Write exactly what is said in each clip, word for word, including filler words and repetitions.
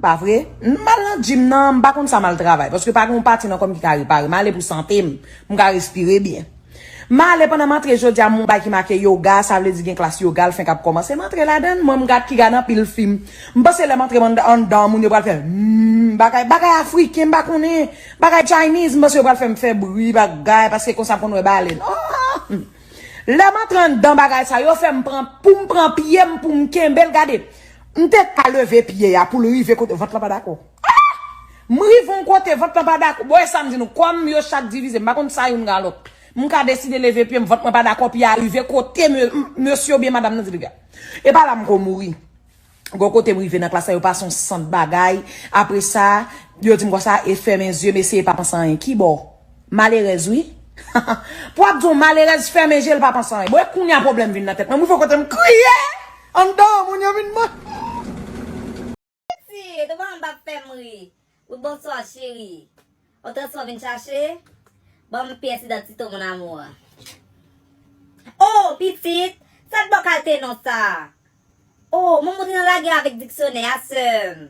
Pa vre? M al nan gym nan, m pa konn sa m al travay, paske pa gen yon pati nan kò m ki ka repare. M ale pou sante m, pou m ka respire byen. M ale, pandan m antre jodi a, m wè yon bagay ki make yoga, sa vle di gen klas yoga, l fenk ap kòmanse. M antre ladan l, mwen m gad ki gad anpil fim. M panse lè m antre anndan, anndan, moun yo pral fè, hmm, bagay, bagay afriken, m pa konnen, bagay Chinese, m panse yo pral fè m fè bri, bagay, paske konsa m konn wè balèn. Oh! Lè m antre anndan bagay sa, yo fè m pran, pou m pran pye m, pou m kenbe l, gade. M te ka leve pye a pou l rive kote, vant lan pa dakò. Ah! M rive yon kote, vant lan pa dakò. Bon, e sa m di nou, kòm yo chak divize, m pa konn sa youn ka lòt. M ka deside leve pye m, vant mwen pa dakò, pye a rive kote me-, m-, mesye oubyen madanm nan di, piga. E pa la m ko mouri. Gon kote m rive nan klas la, yo pase yon sant bagay. Apre sa, yo di m konsa, e fèmen zye m, eseye pa panse anyen. Ki bò? Malerèz, wi. Pou ap di yon malerèz, fèmen je l, pa panse anyen. Bon, e kounye a pwoblèm vin nan tèt mwen. M rive yon kote m kriye. Anndan, moun yo vin mwen. Pitit, ou pa m p ap fè m ri. Wi, bonswa, cheri. Ou transfè w vin chache? Ban m pyès idantite w, mon amour. Oh, pitit, sa t bò kalte non sa. Oh, manman w te nan lagè avèk diksyonè a, sè m.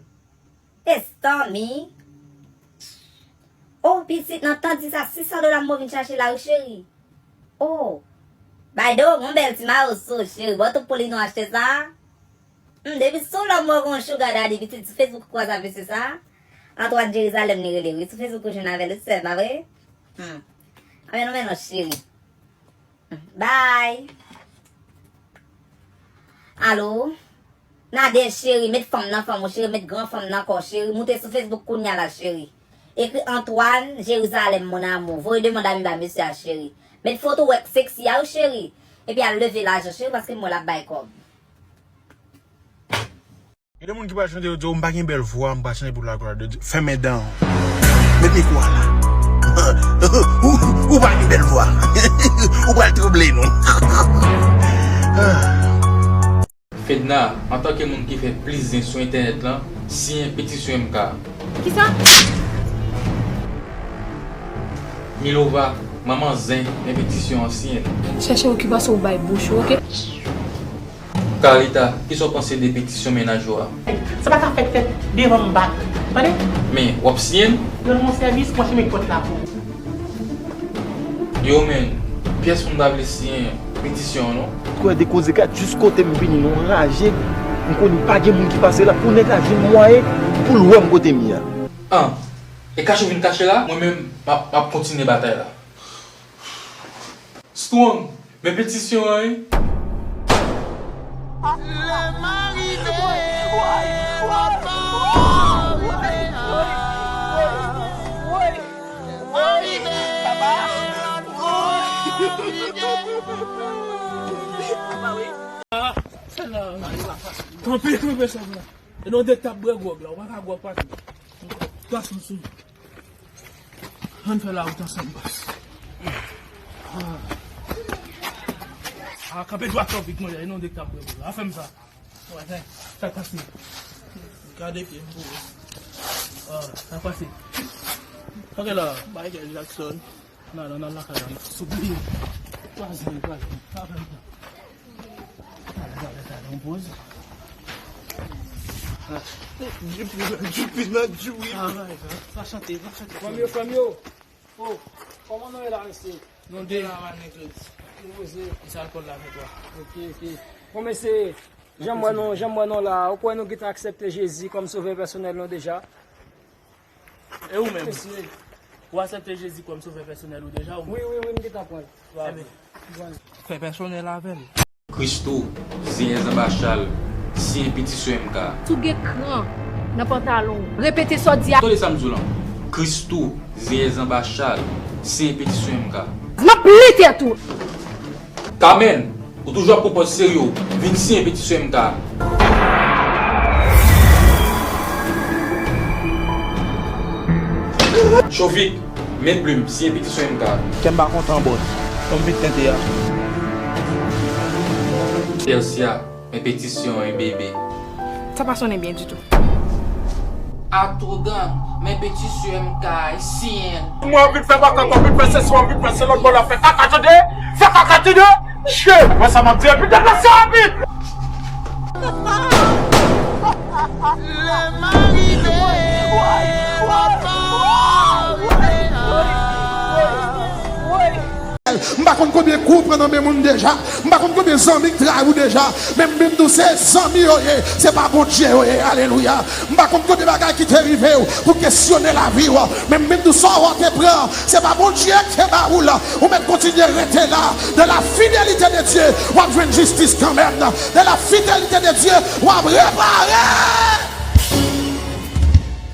Estanmi. Oh, pitit, nan tan di sa, sis san dola m pou vin chache la, wi, cheri. Oh. Bay do, yon bèl ti mayo sou, cheri. Bon, tout pou li nou achte sa. Hmm, depi sou lòm mwen gon sugar daddy, pitit, sou Facebook ou kwaze ak mesye sa. Antoine Jérusalem li rele, wi. Sou Facebook ou jwenn avè l, wi, sè m, pa vre? Hmm. Anben, nou men non, cheri. Bye. Alo? Nadège, cheri, met fanm nan fanm ou, cheri, met gran fanm nan kò, cheri, moute sou Facebook kounya la, cheri. Ekri Antoine Jérusalem, mon amour. Voye demann ami ba mesye a, cheri. Met foto w ak sexy a, wi, cheri. Epi al leve lajan, cheri, paske m wè l ap bay kòb. Gen de moun ki pral chante, yo di, "Oh, m pa gen bèl vwa, m pral chante pou laglwa de Dye." Fèmen dan w. Met mikwo a la. Ou, ou pa gen bèl vwa. Ou pral tranble, non. Fedna, antanke moun ki fè plis zen sou entènèt lan, siyen petisyon M K. Kisa? Milova, manman zen, men petisyon an siyen. Chèche okipasyon ou bay bouch ou, oke? Carlita, kisa w panse de petisyon mennaj ou a? Sa pa ka fèt fèt devan m bak. Tande? Men, w ap siyen l? Rann mwen sèvis, mwen fèmen pòt la pou ou. Yo, men, pyès moun pa vle siyen petisyon an, non. Kwè de koze kat jis kote m vini, non, raje. M konnen pa gen moun ki pase la pou nèg la jwenn mwayen pou l wè m kote m ye a. An, e kache w vin kache la, mwen menm, m ap, m ap kontinye batay la. Strong, men petisyon an, wi. Kanpe, kanpe, sèl la. E non de tap bwè gwòg la, ou pa ka gwòg pati. Gras m sou. Ann fè lawout ansanm, bòs. Ah. Ah, kanpe dwat ou vit, mwen, e non de tap bwè gwòg la. Fè m sa. Wè, sa, sa pase. Gade pye m pou ou. Ah, sa pase. Ok la, Michael Jackson. Nan, nan, nan, lakay la, m sou bliye. Kwaze, kwaze. Gade, gade, gade, yon poz. Djoupi nan djoupi. Ah, my God. Pa chante, pa chante. Fanm yo, fanm yo. Oh, kòman nou ye la, mesye? Nou de la, man, nèg yo di. Nou poze. Kisa alkòl la fè twa? Ok, ok. Bon, mesye, jan m wè nou, jan m wè nou la, ou kwè nou gentan aksepte Jezi kòm sovè pèsonèl nou deja? E ou menm? Mesye. Ou aksepte Jezi kòm sovè pèsonèl ou deja, ou menm? Wi, wi, wi, m gentan pran l. Wa. Enben, pran l. Fè pèsonèl avè l. Christoo, Zeyè Zanbachal, siyen petisyon M K. Si w gen kran nan pantalon w, repete sa w di a. Tande sa m di w lan. Christoo, Zeyè Zanbachal, siyen petisyon M K. M ap plen tèt ou. Carmen, ou toujou ap pran pòz serye w, vin siyen petisyon M K. Chovik, men plim, siyen petisyon M K. Kè m pa kontan, bòs. Kòm vit tente a. Persia, men petisyon, en bebe. Sa pa sonnen byen ditou. Atougan, men petisyon M K, siyen. Mwen anvi fè makak, anvi fè sesi, anvi fè se lòt bò la fè kaka tande, fè kaka tande. Che, wè sa m ap di, epi deplase rapid. Le mari de Konn konbyen kou w pran nan men moun deja. M pa konn konbyen zanmi k trayi w deja. Men m vin di w se zanmi yo ye, se pa Bondye yo ye. Alelouya. M pa konn konbyen bagay ki te rive w pou kesyone lavi w. Men m vin di w sa w te pran, se pa Bondye ki te ba ou l. Ou mèt kontinye rete la. De la fidélité de Dieu, w ap jwenn jistis kanmenm. De la fidélité de Dieu, w ap repare.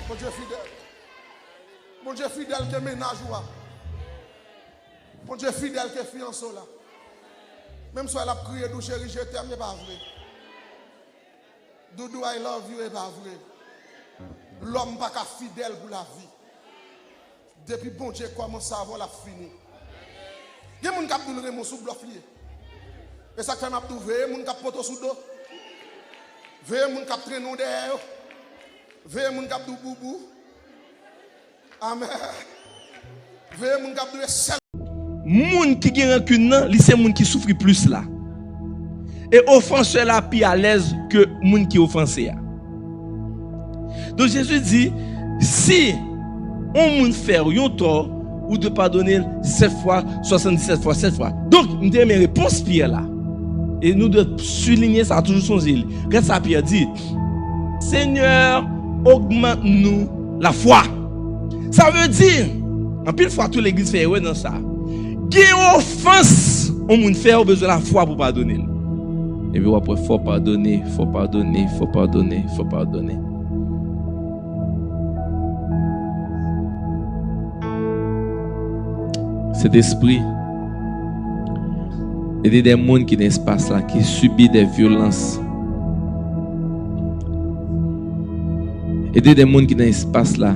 Bondye fidèl. Bondye fidèl ke mennaj ou a. Bondye fidèl ke fiyanse w la. Menm si w wè l ap kriye, di w cheri, je t'aime, e pa vre. Doudou, I love you, e pa vre. Lòm pa ka fidèl pou lavi. Depi Bondye kòmanse avè w, l ap fini. Gen moun k ap di w l renmen w, sou blòf li ye. E sa k fè m ap di w, veye moun k ap pote w sou do. Veye moun k ap trennen w dèyè yo. Veye moun k ap di w boubou. Amèn. Veye moun k ap di w e sèl. Moun ki gen rankin nan, li se moun ki soufri plis la. E ofansè la pi alèz ke moun ki ofanse a. Donk, Jezi di, si yon moun fè w yon tò, ou dwe padone l disèt fwa, swasanndisèt fwa, sèt fwa. Donk, m te renmen repons Pyè la. E nou dwe soulinye sa, toujou sonje li. Gad sa Pyè di, Seigneur, augmente-nous la foi. Sa vle di, anpil fwa tou legliz fè erè nan sa. Gen ofans yon moun fè, ou bezwen lafwa pou padone l. Epi w ap wè fò padone, fò padone, fò padone, fò padone. Sentespri, ede de moun ki nan espas la, ki sibi de vyolans. Ede de moun ki nan espas la.